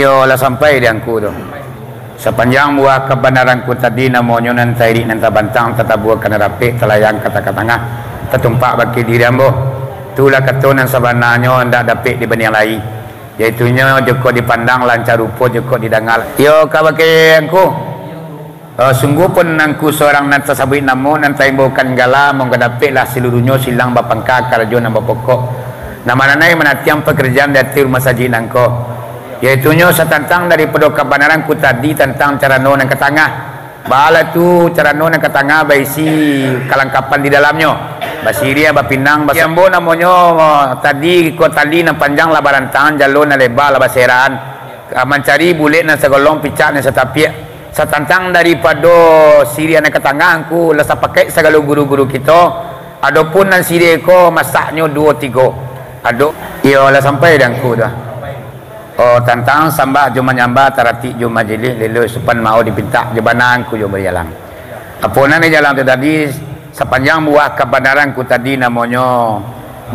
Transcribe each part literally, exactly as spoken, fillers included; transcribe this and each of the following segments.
Iyo, lah sampai di angku tu. Sapanjang buah kabanaran ku tadi, namonyo nan tairik nan tabantang, tatabua ka nan rapek, talayang ka tangah-tangah, tatumpak bak kiri diri ambo. Itulah kato nan sabananyo, indak dapek dibanding lai. Yaitunyo, jikok dipandang lancar rupo, jikok didanga. Iyo, ka bakeh angku. Eh, sungguah pun angku surang nan tasabuik namo, nan taimbaukan gala, mangko dapeklah saluruhnyo silang bapangka karajo nan bapokok, nan mananai manatiang pakarajaan di ateh rumah sajik nangko. Yaitunyo satantang daripado kabanaran ku tadi tantang carano nan ka tangah. Baalah tu carano nan ka tangah baisi kalangkapan di dalamnyo, basiriah, bapinang, bas-, ambo namonyo, eh, tadi ko tali nan panjang lah barantang, jalo nan leba lah baseraan, eh, mancari bulek nan sagolong, picak nan satapiak. Satantang daripado siriah nan ka tangah, angku lah sapakaik sagalo guru-guru kito. Adopun nan siriah ko masaknyo duo tigo. Ado, iyo lah sampai di angku tu. Oh, tantang sambah jo manyambah, taratik jo majilih, lelo supan mao dipintak, jo bana angku jo bajalan. Apo nan di jalan tu tadi, sapanjang buah kabanaran ku tadi namonyo.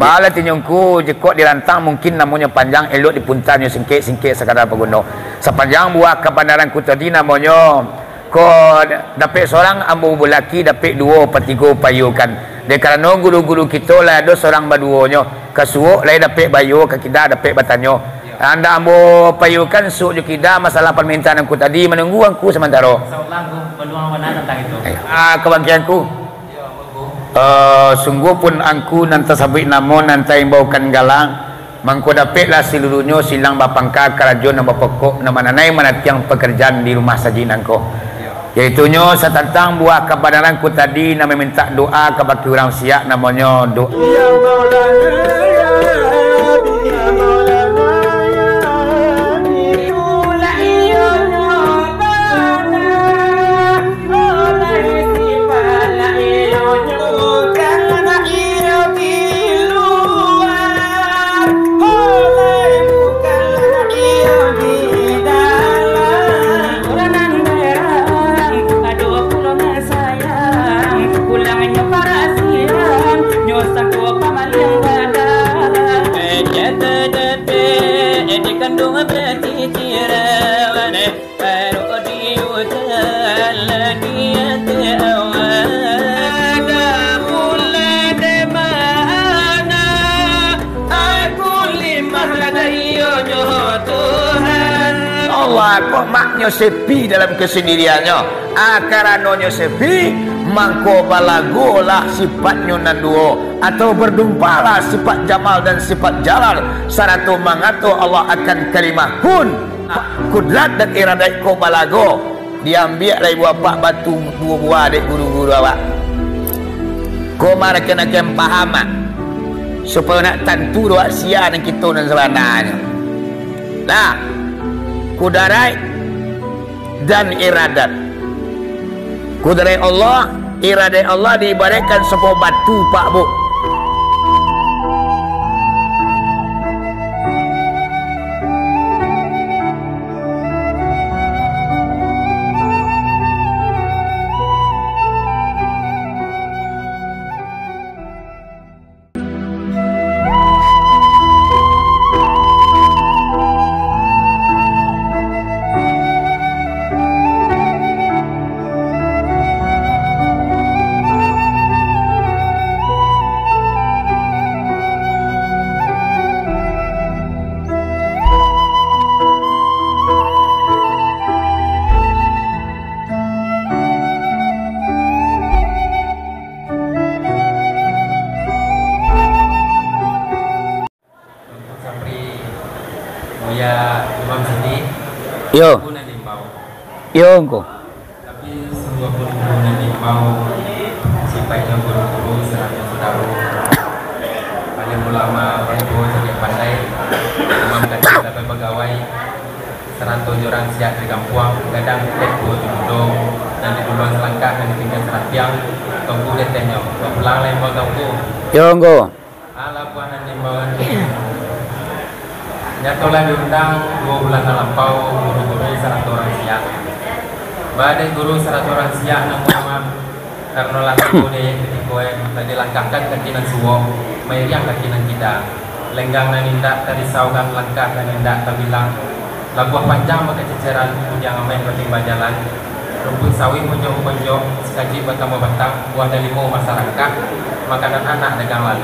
Baalah tinyo ngku, jikok dirantang mungkin namonyo panjang, elok dipuntanyo singkek-singkek sakadar paguno. Sapanjang buah kabanaran ku tadi namonyo, ko dapek sorang ambo bulaki, dapek duo patigo payuakan. Dek karano guru-guru kito lah ado sorang baduonyo, ka suok lai dapek bayo, ka kida dapek batanyo. Andak ambo payuakan suok jo kida masalah parmintaan angku tadi, manunggu angku samantaro. Insyaallah, angku, paluang bana tantang itu. Ayo. Ah, ka bakeh angku. Eh, sungguah pun angku nan tasabuik namo, nan taimbaukan gala, mangko dapeklah saluruhnyo silang bapangka karajo nan bapokok, nan mananai manatiang pakarajaan di rumah sajik nangko. Yaitunyo satantang buah kabanaran ku tadi, nan mamintak doa kabake urang siak, namonyo do-, Allah, kok maknyo sepi dalam kesendiriannyo. Ah, karanonyo sepi, mangko balagolah sifatnyo nan duo, atau berdumpalah sifat jamal dan sifat jalal, sarato mangato Allah akan kalimah kun. Kudrat dan iradat ko balago, diambiak lai buah apak batu duo buah dek guru-guru awak. Ko marakan-akan paham, ah, supayo nak tantu doa sia nan kito nan sabananyo. Nah, kudaraik dan iradat. Kudaraik Allah, iradat Allah diibaraikkan sabuah batu, Pak, Bu. Untuk Sapri Mulia Imam Sidi, Yo. Aku nan diimbau. Yo, ngko. Tapi sungguahpun guru nan diimbau, sipaiknyo guru-guru sarato sudaro, alim ulama, orang tuo cadiak pandai, imam kacil sampai pagawai, sarato jo urang siak dari kampuang, gadang tek tuo jo mudo, nan di duluan salangkah, nan di pinggan saratiang, tunggu detehnyo, bapulang lai mangangku. Yo, ngko. Alah, buah nan diimbau. Nyatolah diundang duo bulan nan lampau, guru-guru sarato urang siak. Badai guru sarato urang siak nan muamak, karano lah tibo di ayek katiko, eh, lah dilangkahkan kaki nan suok, mairiang kaki nan kida. Lenggang nan indak tarisaukan, langkah nan indak tabilang. Labuah panjang bakaceceran, kudiang ameh batimbal jalan, rumpuik sawit monjok-monjok, sakajuik batambah batang, buah dalimo masarangkah, makanan anak dagang lalu.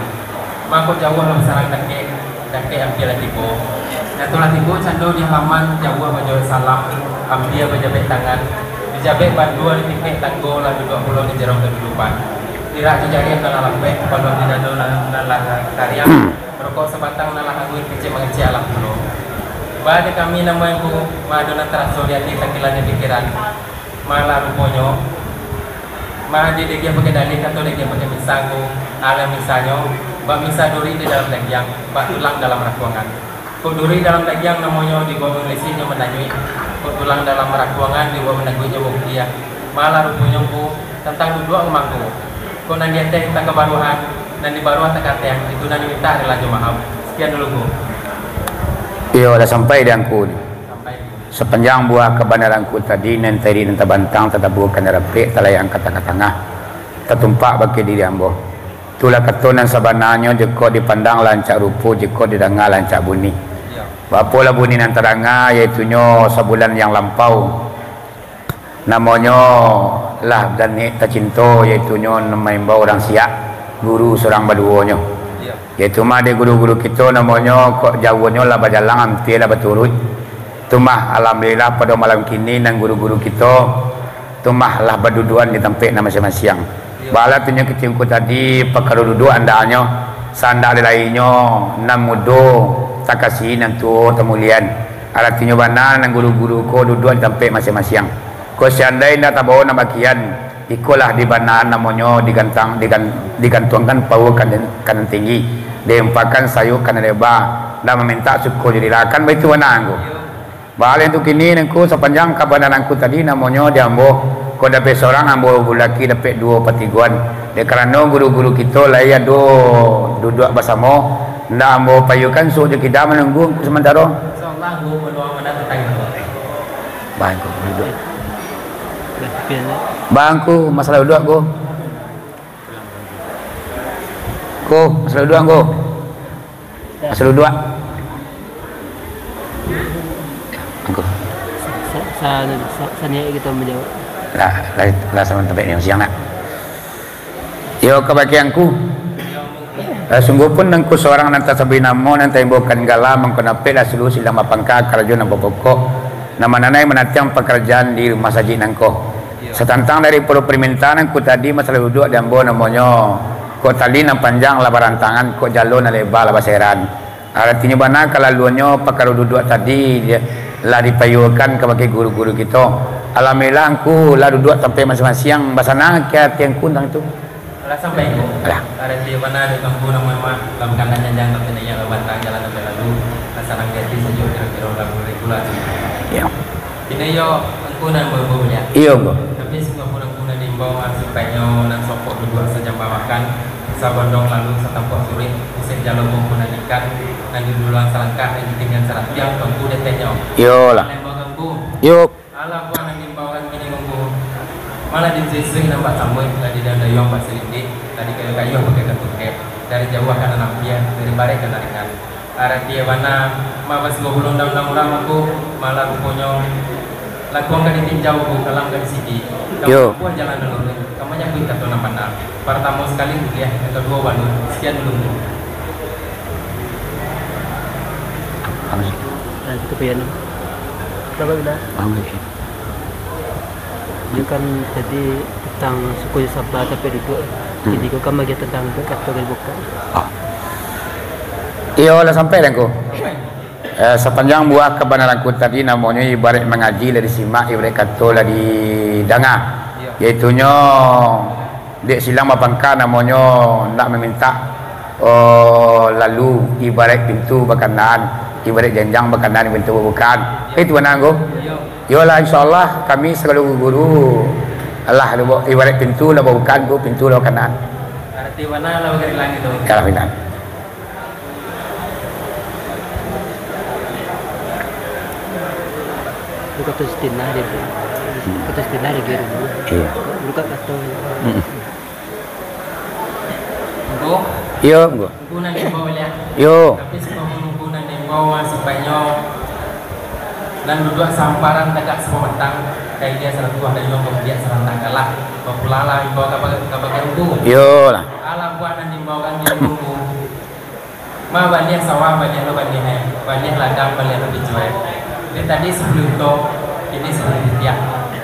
Mako jauah lah basarang dakek, dakek ampia lah tibo. Nyato lah tibo cando di halaman, jauah bajawek salam, ampia bajabek tangan, dijabek bandua di tipek tanggo, lah duduak pulo di jarong kadudukan. Irak jo jariah nan lah lapeh, balun di dado nan, nan lah kariang, rokok sabatang nan lah angguik, kecek mangecek alah pulo. Baa dek kami nan mangku, ma ado nan taraso di ati, tangkilan di pikiran. Malah ruponyo, ma dek dagiah pakai dalih, kato dagiah pakai misang ko, alah misanyo, bak misa duri di dalam dagiang, bak tulang dalam rakuangan. Kok duri dalam dagiang namonyo dibaok mangalisi nyo mananyuik, kok tulang dalam rakuangan dibaok managuik nyo bakuliah. Malah ruponyo ko tantang duduak mangko. Kok nan di ateh takabaruahan, nan di baruah takateh, itu nan dimintak rila jo mahau. Sekian dulu ko. Iyo, lah sampai di angku ni. Sampai. Sapanjang buah kabanaranku tadi, nan tairik nan tabantang, tatabuah ka nan rapek, talayang ka tangah-tangah, tatumpak bakeh diri ambo. Itulah kato nan sabananyo, jikok dipandang lah rancak rupo, jikok didanga lah rancak bunyi. Baapolah bunyi nan tadanga, yaitunyo sabulan yang lampau, namonyo lah Danik Tacinto, yaitunyo nan maimbau urang Siak, guru surang baduonyo. Yaitu mah dek guru-guru kito, namonyo kok jauahnyo lah bajalang, ampia lah baturuik. Tu mah, alhamdulillah, pado malam kini nan guru-guru kito tu mah lah baduduakan di tampek nan masiang-masiang. Baa lah tu nyo kecek angku tadi, pakaro duduak andaknyo, saandak lai-lainyo nan mudo takasihi, nan tuo tamuliakan. Aratinyo bana nan guru-guru ko duduak di tampek masiang-masiang. Kok seandai indak tabao nan bakian, ikolah di bana namonyo digantang, digan-, digantuangkan paua ka nan, ka nan tinggi, diempakan sayua ka nan leba, nan mamintak suko jo dilakan, baitu bana angku. Baa lai tu kini nangku, sapanjang kabanaranku tadi namonyo di ambo, kok dapek surang ambo bulaki dapek duo patigoan. Dek karano guru-guru kito lai ado duduak basamo, ndak ambo payuakan suok jo kida manunggu angku samantaro. Insyaallah, angku maluang mana tatanggo. Baa angku duduak. Baa angku masalah duduak ko. Ko, masalah duduak ko. Masalah duduak. Angku. Sa-, sa-, sa-, saniaik kito manjawab. Lah, lah, lah sama tampek ni siang nak. Yo, kabakeh angku. Eh, sungguahpun angku surang nan tasabui namo, nan taimbaukan gala, mangko dapeklah suluah silang bapangka karajo nan bapokok, nan mananai manatiang pakarajaan di rumah sajik nangko. Satantang daripado parmintaan angku tadi, masalah duduak di ambo namonyo, kok tali nan panjang lah barantangan, kok jalo nan leba lah baseran. Aratinyo bana kalaluannyo pakaro duduak tadi, lah dipayuakan kabakeh guru-guru kito. Alhamdulillah, angku lah duduak tampek masiang-masiang, basanang ka ati angku tantang itu. Alah sampai ko. Alah. Arati bana dek angku nan mah, lah bakanan janjang tapi naiak lah batang jalan sampai lalu, lah sanang di ati sajo kiro-kiro lah mulai bulan. Iyo. Kini yo angku nan baru baliak. Iyo, angku. Tapi sungguahpun angku nan diimbau, supayo nan sokok duduak sajamba makan, sagondong lalu satampuak suruik, usek jalo pun nan ikan, nan diduluan salangkah, nan ditinggan saratiang, angku detenyo. Iyolah. Nan imbau angku. Iyo. Alah buah nan diimbaukan kini mangko. Malah di sisih nampak samuik, lah di dandayuang bak silindik, lah di kayu-kayu pakai katuke, dari jauah ka nan ampia, dari barek ka nan ringan. Arati bana, ma basigo bulong daun-daun urang mangko, malah ruponyo, lakuang ka ditinjau ko, kalam ka disigi. Yo. Buah jalan nan luruih, ka manyabuik kato nan bana. Partamo sakali kuliah, nan kaduo balu, sekian dulu. Amin. Nah, itu pian. Berapa bila? Amin. Iyo kan tadi tantang suko jo saba tapi duduak. Hmm. Jadi ko kan bagian tantang duduak kato dari bukan. Ah. Iyo lah sampai dah ko. Eh, sapanjang buah kabanaranku tadi namonyo ibarat mangaji lah disimak, ibarat kato lah didanga. Iyo. Yaitunyo dek silang bapangka namonyo nak mamintak, oh, lalu ibarat pintu bakanaan, ibarat janjang bakanaan pintu babukaan. Itu bana ko. Iyo. Iyolah, insyaallah, kami sagalo guru, alah, ibarat pintu lah babukaan ko, pintu lah bakanaan. Arati bana lah bagarilang itu. Alah, bana. Itu kato sitinah dia. Hmm. Kato sitinah dia, dia. Iya. Buka kato. Hmm. Angku? Iyo, angku. Angku nan diimbau baliak. Iyo. Tapi sungguahpun angku nan diimbau, supayo Nan duduak samparan tagak sapamatang, ka ilia saratuah dayuang, ka mudiak sarantang galah, bapulanglah imbau ka ba-, ka bakeh ungku. Iyolah. Alah buah nan diimbaukan di ungku. Ma baliah sawah, baliah lo baniah, baliah ladang, baliah lo picuai. Dek tadi sapuluah unto, kini sapuluah pitiak.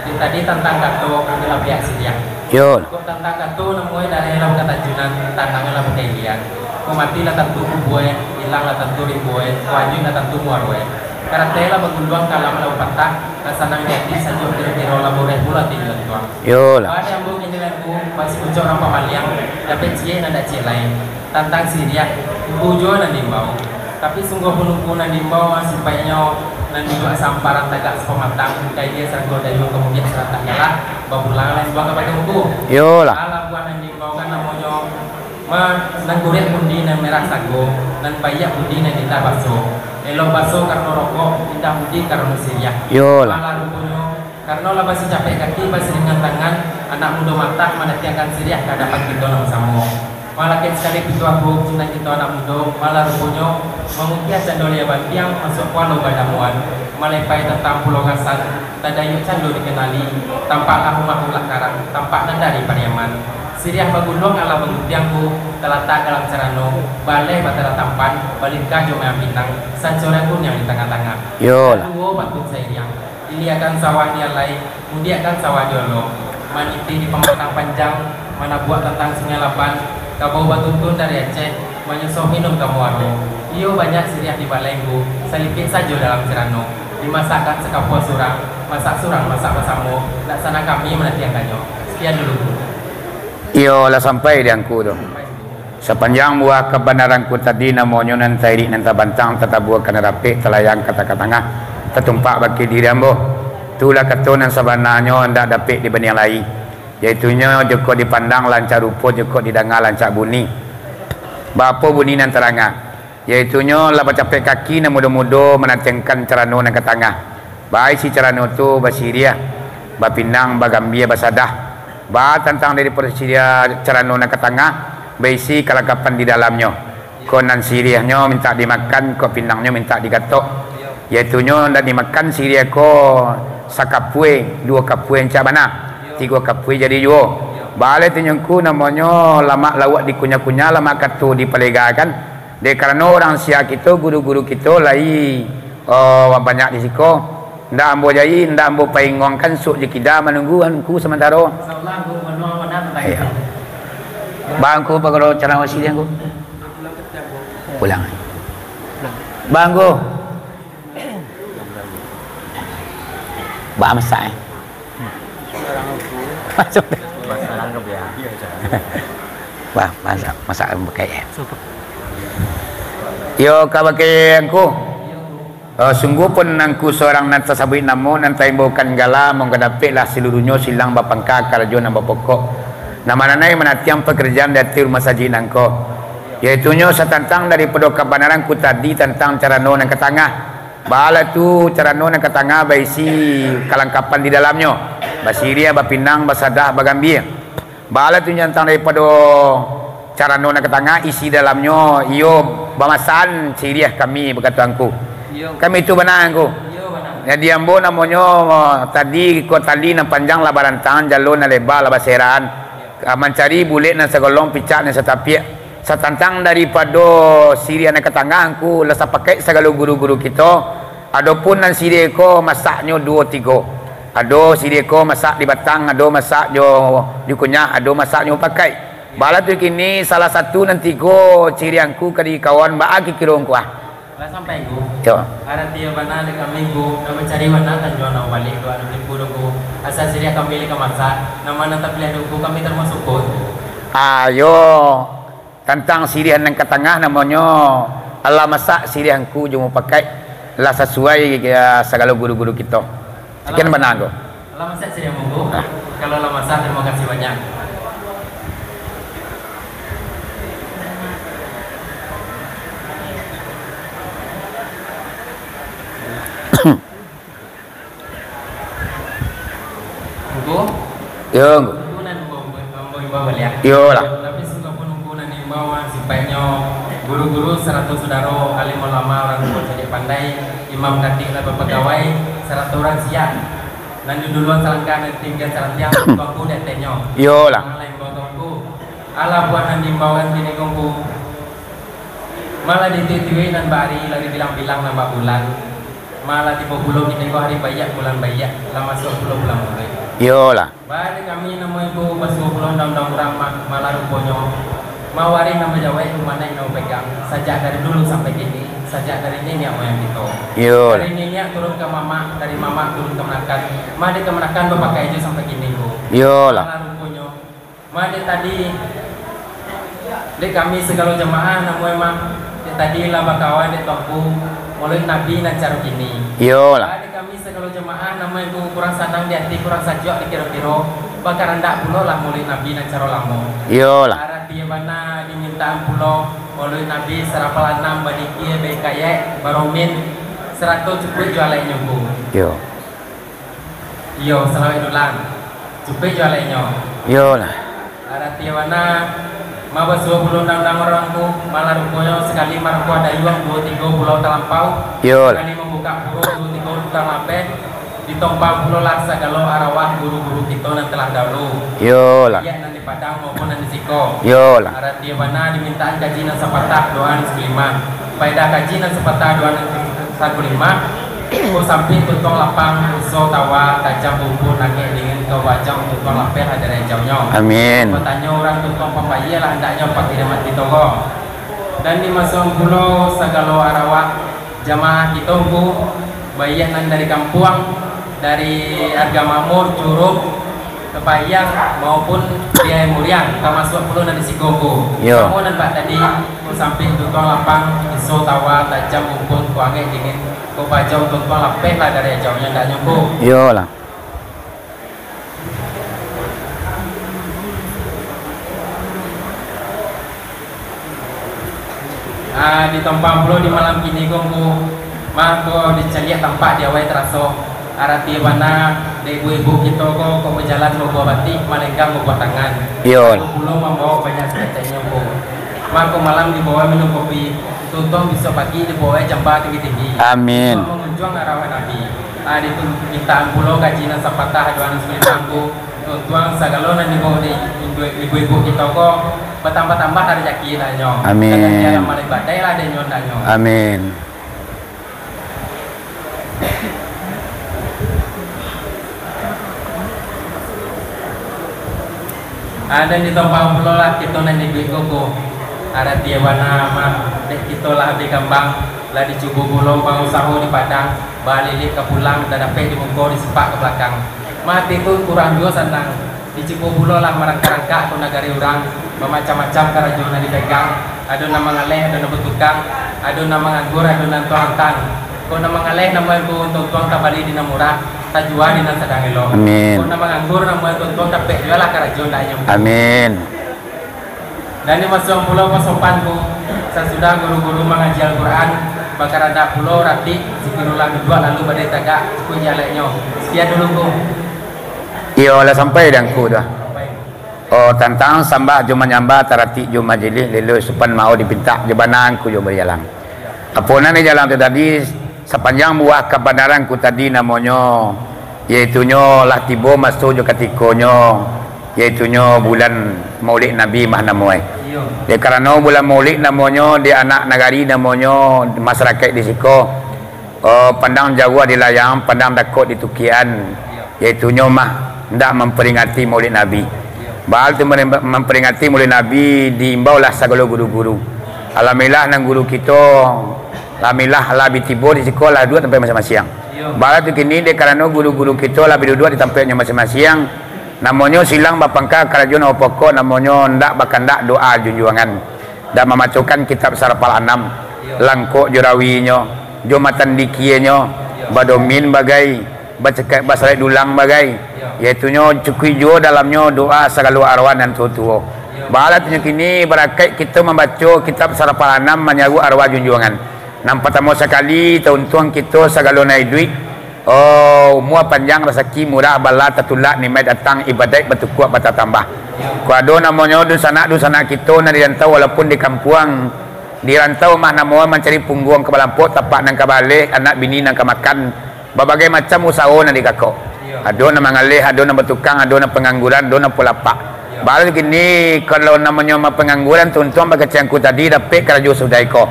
Dek tadi tantang kato, kini lah pihak siriah. Iyolah. Kok tantang kato namuai dareh lah bakatajunan, tanang lah bakailian. Kok mati lah tantu kubue, ilang lah tantu rimbue, kok anyuik lah tantu muaroe. Karatai lah baguluang, kalam lah bapatah, lah sanang di ati sajo kiro-kiro lah boreh pulo ati di lantuang. Iyolah. Baa dek ambo kini lai ungku, bak si kucok urang pamaliang, dapek ciek nan dak ciek lai. Tantang siriah, ungku juo nan diimbau. Tapi sungguahpun ungku nan diimbau, sipaiknyo nan duduak samparan tagak sapamatang, ka ilia saratuah dayuang, ka mudiak sarantang galah, bapulanglah imbau ka bakeh ungku. Iyolah. Alah buah nan diimbaukan namonyo, ma, nan kuruih pundi nan merah sago, nan baiak pundi nan indah baso, elok baso karano rokok, indah pundi karano siriah. Iyolah. Alah ruponyo, karano lah basicapek kaki, basiringan tangan, anak mudo matah manatiangkan siriah ka adapan kito nan basamo. Malakeh sakali pituah, Bu, sinan kito anak mudo, malah ruponyo, mangukih cando lia bantiang, masuak pulo badamuan, malepai tantang Pulo Gasan, tadayuak cando dikenali, tampaklah rumah ulak karang, tampak nan dari Pariaman. Siriah baguluang alah bagutiang, Bu, talatak dalam carano, baleh batanda tampan, balingka jo mayam pinang, sacorek kuniang di tangah-tangah. Iyolah. Kaduo pantun sairiang. Iliakan sawah di alai, mudiakkan sawah di olo, maniti di pamatang panjang, manabuak tantang Sungai Laban, kabau batuntun dari Aceh, manyuso minum ka muaro. Iyo banyak siriah di balai ungku, salipik sajo dalam carano, dimasakkan sakapua surang, masak surang, masak basamo, laksana kami manatiangkannyo. Sakian dulu, ungku. Iyo, lah sampai di angku tu. Sapanjang buah kabanaran ku tadi, namonyo nan tairik nan tabantang, tatabua ka nan rapek, talayang ka tangah-tangah, tatumpak bakeh diri ambo. Tulah kato nan sabananyo, indak dapek dibaniang lai. Yaitunyo, jikok dipandang lancak rupo, jikok didanga lancak bunyi. Baapo bunyi nan tarangah? Yaitunyo, lah bacapek kaki nan mudo-mudo manatiangkan carano nan ka tangah. Baisi carano tu basiriah, bapinang, bagambia, basadah. Ba tantang daripado siriah carano nan ka tangah, baisi kalangkapan di dalamnyo. Kok nan siriahnyo mintak dimakan, kok pinangnyo mintak digatok. Yaitunyo, ndak dimakan siriah ko sakapue, duo kapue rancak bana, tigo kapue jadi juo. Baa lai tu nyo ungku, namonyo lamak lauak dikunyah-kunyah, lamak kato dipalegakan. Dek karano urang sia kito, guru-guru kito lai, eh, banyak di siko. Ndak ambo jai, ndak ambo painguangkan, suok jo kida manunggu angku samantaro. Iyo. Baa ungku, pagaro carano siriah ungku. Pulang. Baa ungku. Baa masak, eh? Masuk. Bah, masak, masak pakai, eh. Iyo, ka bakeh angku. Eh, sungguahpun angku surang nan tasabuik namo, nan taimbaukan gala, mangko dapeklah saluruahnyo silang bapangka karajo nan bapokok, nan mananai manatiang pakarajaan di ateh rumah sajik nangko. Yaitunyo satantang daripado kabanaran ku tadi tantang carano nan ka tangah. Baa lai tu carano nan ka tangah baisi kalangkapan di dalamnyo, basiriah, bapinang, basadah, bagambia. Baa lai tu tantang daripado carano nan ka tangah, isi dalamnyo iyo bamasan siriah kami, bakato angku. Iyo. Kami tu bana angku. Iyo, bana. Jadi ambo namonyo tadi ko tali nan panjang lah barantangan, jalo nan leba lah baseraan. Ah, mancari bulek nan sagolong, picak nan satapiak. Satantang daripado siriah nan ka tangah, angku lah sapakaik sagalo guru-guru kito. Adopun nan siriah ko masaknyo duo tigo. Ado siriah ko masak di batang, ado masak jo dikunyah, ado masak jo pakai. Baa lai tu kini salah satu nan tigo ciri angku ka dikawaan, baa kiro-kiro angku, ah? Lah sampai, Ngku. Yo. Aratinyo bana dek kami, Ngku, nak mancari bana tanjuang nak baliak, dek anu tipu tu, Ngku. Asa siriah kami lai ka masak, nan ma nan tapiliah dek Ngku, kami tarimo syukur. Ayo, tantang siriah nan ka tangah namonyo, alah masak siriah Ngku jo mupakaik, lah sasuai, ya, sagalo guru-guru kito. Sekian bana, Ngku. Alah masak siriah, Ngku? Ah. Kalau lah masak, tarimo kasih banyak. Ngku? Yo, Ngku. Ngku nan ambo, ambo imbau baliak. Yo lah. Tapi sungguahpun Ngku nan imbau, ah, sipaiknyo guru-guru sarato sudaro, alim ulama, urang tuo cadiak pandai, Imam Katik lah bapagawai, sarato urang siap. Nan diduluan salangkah, nan tingga sarantiang, Tuanku di ateh nyo. Iyolah. Malah imbau Tuanku. Alah buah nan diimbaukan kini ko, Ngku. Malah ditiuik-tiuik nan baari, lah dibilang-bilang nan babulan. Malah tibo pulo kini ko hari baiak, bulan baiak, lah masuak pulo bulan Maulid. Iyolah. Baa dek kami namuah Ngku basuo pulo undang-undang urang ma-, malah ruponyo, mawari nan bajawek, amanat nan bapegang, sajak dari dulu sampai kini, sajak dari niniak moyang kito. Iyolah. Dari niniak turun ka mamak, dari mamak turun ka kamanakan, mah dek kamanakan bapakai jo sampai kini, Ngku. Iyolah. Malah ruponyo, mah dek tadi, dek kami sagalo jamaah namuah mah, dek tadi lah bakawan dek Tuanku, Maulid Nabi nan caro kini. Iyolah. Baa dek kami sagalo jamaah namuah Ngku kurang sanang di ati, kurang sajuak dikiro-kiro, bakarandak pulo lah Maulid Nabi nan caro lamo. Iyolah. Aratinyo bana dimintaan pulo Maulid Nabi sarapal anam, badikia, bahikayat, baromin, sarato cukuik jo aleknyo, Ngku. Iyo. Iyo, salawek dulang. Cukuik jo aleknyo. Iyolah. Aratinyo bana, mah basuo pulo undang-undang urang, Ngku, malah ruponyo sakali marangkuah dayuang duo tigo pulau talampau, iyolah, sakali mambukak puro duo tigo pulau lapeh, ditompang pulolah sagalo arawah guru-guru kito nan talah dahulu. Iyolah. Baiak nan di Padang maupun nan di siko. Iyolah. Aratinyo bana dimintaan kaji nan sapatah, doa nan sakulimah. Paedah kaji nan sapatah, doa nan sakulimah, ko sampik tuntuang lapang, iso tawa tajam, bubun angek dingin, ko bajang tuntuang lapeh lah dari ajaunyo. Amin. Batanyo urang tuntuang pambayia lah andaknyo, pakiriman kito ko. Dan dimasuakan pulo sagalo arawak jamaah kito, Ngku, baiak nan dari kampuang, dari Arga Mamur, Curug, Kepahiang, maupun di Aia Muriang, tamasuak pulo nan di siko, Ngku. Iyo. Samo nan bak tadi, ko sampik tuntuang lapang, iso tawa tajam, bubun ko angek dingin, ko bajang tuntuang lapeh lah dari ajaunyo andaknyo, Ngku. Iyolah. Ah, ditompang pulo di malam kini ko, Ngku, mah ko dicaliak tampak di awai taraso. Aratinyo bana, dek ibu-ibu kito ko, kok bajalan babuah batih, malenggang babuah tangan. Iyo. Ko pulo mambaok banyak saketeknyo, Ngku. Mah ko malam dibao minum kopi, tuntuang bisuak pagi dibao jamba tinggi-tinggi. Amin. Tuntuang mangunjuang arawak Nabi. Ah, dimintaan pulo kaji nan sapatah, doa nan sakulimah, Ngku. Tuntuang sagalo nan dibaok dek ibu-ibu kito ko, batambah-tambah lah rajaki andaknyo. Amin. Sagantian amal ibadaik lah dek inyo andaknyo. Amin. Ah, dan ditompang pulo lah kito nan iduik ko, Ngku. Aratinyo bana mah, dek kito lah abih kambang, lah dicubo pulo pangusaho di Padang, baliliak ka pulang, lah dapek di muko, disepak ka balakang. Mati tu kurang juo sanang. Dicubo pulo lah marangkak-rangkak ko nagari urang, bamacam-macam karajo nan dipegang, ado nan mangaleh, ado nan batukang, ado nan manganggur, ado nan tuang antang. Ko nan mangaleh namuah Ngku tuntuang tabali di nan murah, tajua di nan sadang elok. Amin. Ko nan manganggur namuah tuntuang dapek juo lah karajo andaknyo. Amin. Dan dimasuakan pulo pasopan, Ngku, sasudah guru-guru mangaji Al-Quran, bakarandak pulo ratik, zikirullah duduak, lalu badiri tagak, cukuik jo aleknyo. Sakian dulu, Ngku. Iyo, lah sampai dah, Ngku, tu. Sampai. Oh, tantang sambah jo manyambah, taratik jo majilih, lilo supan mao dipintak, jo bana Ngku jo bajalan. Apo nan dijalan tu tadi, sapanjang buah kabanaran Ngku tadi namonyo, yaitunyo lah tibo maso jo katikonyo, yaitunyo bulan Maulid Nabi mah namonyo. Iyo. Dek karano bulan Maulid namonyo, di anak nagari namonyo, masarakaik di siko, oh, pandang jauah di layang, pandang dakek di tukian, yaitunyo mah ndak mamperingati Maulid Nabi. Iyo. Baa tu mem-, mamperingati Maulid Nabi, diimbaulah sagalo guru-guru. Alhamdulillah, nan guru kito, alhamdulillah, lah bi tibo di siko, lah duduak tampek masiang-masiang. Iyo. Baa tu kini, dek karano guru-guru kito lah bi duduak di tampeknyo masiang-masiang, namonyo silang bapangka, karajo nan bapokok, namonyo ndak bakandak doa junjuangan. Ndak mamacokan kitab Sarapal Anam, iyo, langkok jo rawinyo, jo matan dikianyo, iyo, badomin bagai, bacakak basalek dulang bagai, iyo, yaitunyo cukuik juo dalamnyo doa sagalo arwah nan tuo-tuo. Iyo. Baa tu nyo kini, barakaik kito mambaco kitab Sarapal Anam, manyaruak arwah junjuangan. Nan patamo sakali, tauntuang kito sagalo nan iduik, oh, umua panjang, rasaki murah, bala tatulak, nikmat datang, ibadaik batukuak batatambah. Ko ado namonyo dunsanak-dunsanak kito nan di rantau walaupun di kampuang, Di rantau mah namo mancari pungguang ka balampok, tapak nan ka baaleh, anak bini nan ka makan, babagai macam usaho nan dikakok. Ado nan mangaleh, ado nan batukang, ado nan pangangguran, ado nan pulapak. Baa kini, kalau namonyo mah pangangguran, tuntuang bakecek angku tadi, dapek karajo sudah iko.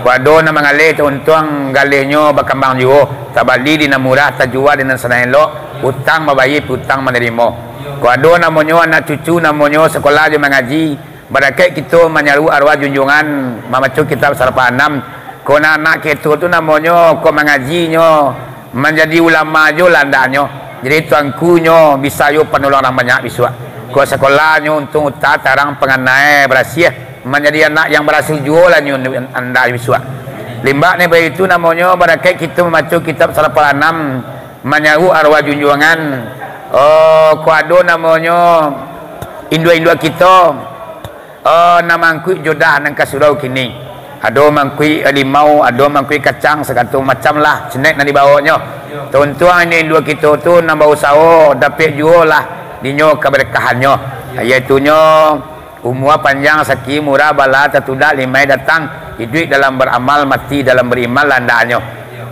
Kok ado nan mangaleh, tuntuang galehnyo bakambang juo, tabali di nan murah, tajua di nan sanang elok, utang babayia, piutang manarimo. Kok ado namonyo anak cucu, namonyo sakolah jo mangaji, barakaik kito manyaru arwah junjuangan, mambaco kitab Salafal Anam. Kok nan anak kito tu namonyo, kok mangajinyo, manjadi ulama jo lah andaknyo. Jadi tuangkunyo bisa yo panolong urang banyak bisuak. Kok sakolahnyo untuang uta, tarang, panganai, barasiah, manjadi anak yang barasiah juo lah nyo andak bisuak. Limbak ni baitu namonyo, barakaik kito mambaco kitab Salafal Anam, manyaru arwah junjuangan. Oh, kok ado namonyo induak-induak kito, oh, nan mangkuik jodah nan ka surau kini. Ado mangkuik limau, ado mangkuik kacang, sagalo macam lah, snack nan dibawonyo. Tuntuang induak-induak kito tu nan bausaho, dapek juo lah dinyo kabarkahannyo. Yaitunyo, umua panjang, rasaki murah, bala tatudah, limai datang, iduik dalam baramal, mati dalam bariman, lah andaknyo.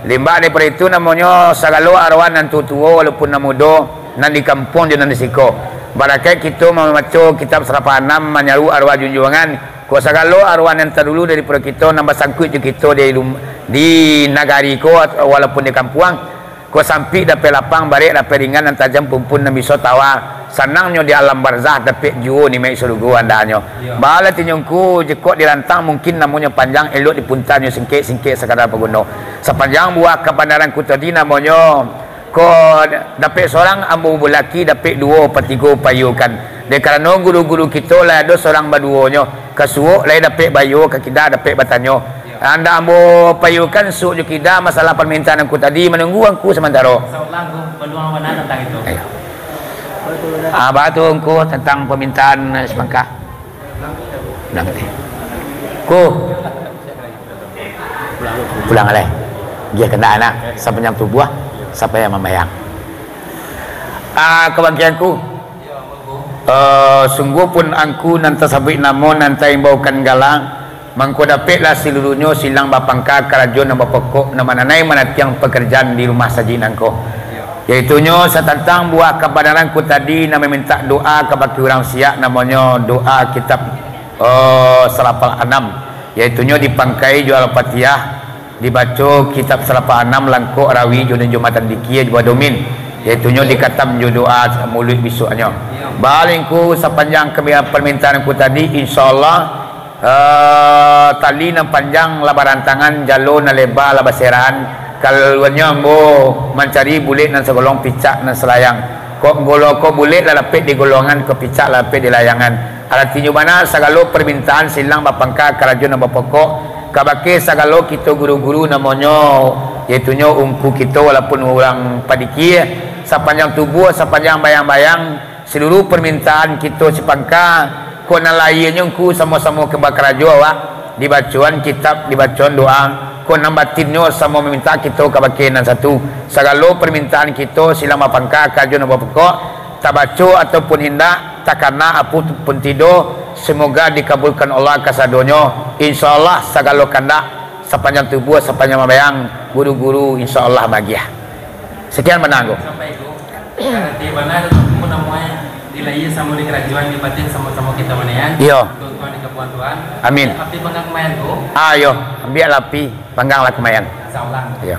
Limbak daripado itu namonyo, sagalo arwah nan tuo-tuo walaupun nan mudo, nan di kampuang jo nan di siko. Barakaik kito mambaco kitab Salafal Anam, manyaru arwah junjuangan, kok sagalo arwah nan tadulu daripado kito, nan basangkuik jo kito di lum-, di nagari ko, walaupun di kampuang, kok sampik dapek lapang, barek dapek ringan, nan tajam pumpun nan biso tawa, sanangnyo di alam barzah, dapek juo nikmat sarugo andaknyo. Baa aratinyo ngku, jikok dirantang mungkin namonyo panjang, elok dipuntannyo singkek, singkek sakadar paguno. Sapanjang buah kabanaran ku tadi namonyo, kok dapek sorang ambo bulaki, dapek duo patigo paiyokan. Dek karano guru-guru kito lah ado sorang baduonyo, ka suok lai dapek baiyo, ka kida dapek batanyo. Andak ambo paiyokan suok jo kida masalah parmintaan angku tadi, manunggu angku samantaro. Insyaallah, angku, paluang bana tantang itu. Iyo. Ah, baa tu angku tantang parmintaan, eh, sapangka? Pulang. Ku. Pulang alai. Dia kena anak, sapanjang tubuah, sampai yang mambayang. Ah, kabagianku. Eh, sungguahpun angku nan tasabuik namo, nan taimbaukan gala, mangko dapeklah saluruhnyo silang bapangka karajo nan bapokok, nan mananai manatiang pakarajaan di rumah sajik nangko. Yaitunyo satantang buah kabanaran ku tadi, nan mamintak doa kabake urang siak, namonyo doa kitab, eh, Salafal Anam, yaitunyo dipangkai jo Al-Fatihah, dibaco kitab Salafal Anam langkok rawi jo nan jo matan dikia jo badomin, yaitunyo dikatam jo doa muluik bisuaknyo. Baa lai ngku, sapanjang kami-, parmintaan ku tadi, insyaallah, eh, tali nan panjang lah barantangan, jalo nan leba lah baserahan, kaluanyo ambo mancari bulek nan sagolong, picak nan salayang. Kok golo-, kok bulek lah dapek di golongan, kok picak lah dapek di layangan. Aratinyo bana, sagalo parmintaan silang bapangka karajo nan bapokok, kabake sagalo kito guru-guru namonyo, yaitunyo ungku kito walaupun urang padikia, sapanjang tubuah, sapanjang bayang-bayang, saluruh parmintaan kito sapangka, kok nan lahianyo ungku samo-samo ka bakarajo awak, dibacoan kitab, dibacoan doa, kok nan batinnyo samo mamintak kito kabake nan satu, sagalo parmintaan kito silang bapangka karajo nan bapokok, tabaco ataupun indak, takana ataupun tido, semoga dikabulkan Allah kasadonyo. Insyaallah sagalo kandak, sapanjang tubuah, sapanjang mambayang, guru-guru insyaallah magiah. Sekian bana, Angku. Sampai, Angku. Arati bana, Angku, namonyo dilahia samo dikarajoan, dibatin samo-samo kito bana, yo. Iyo. Untuak Tuhan di kapuan Tuhan. Amin. Tapi panggang kumayan, Angku. Ah, iyo. Ambiaklah api, pangganglah kumayan. Insyaallah. Iyo.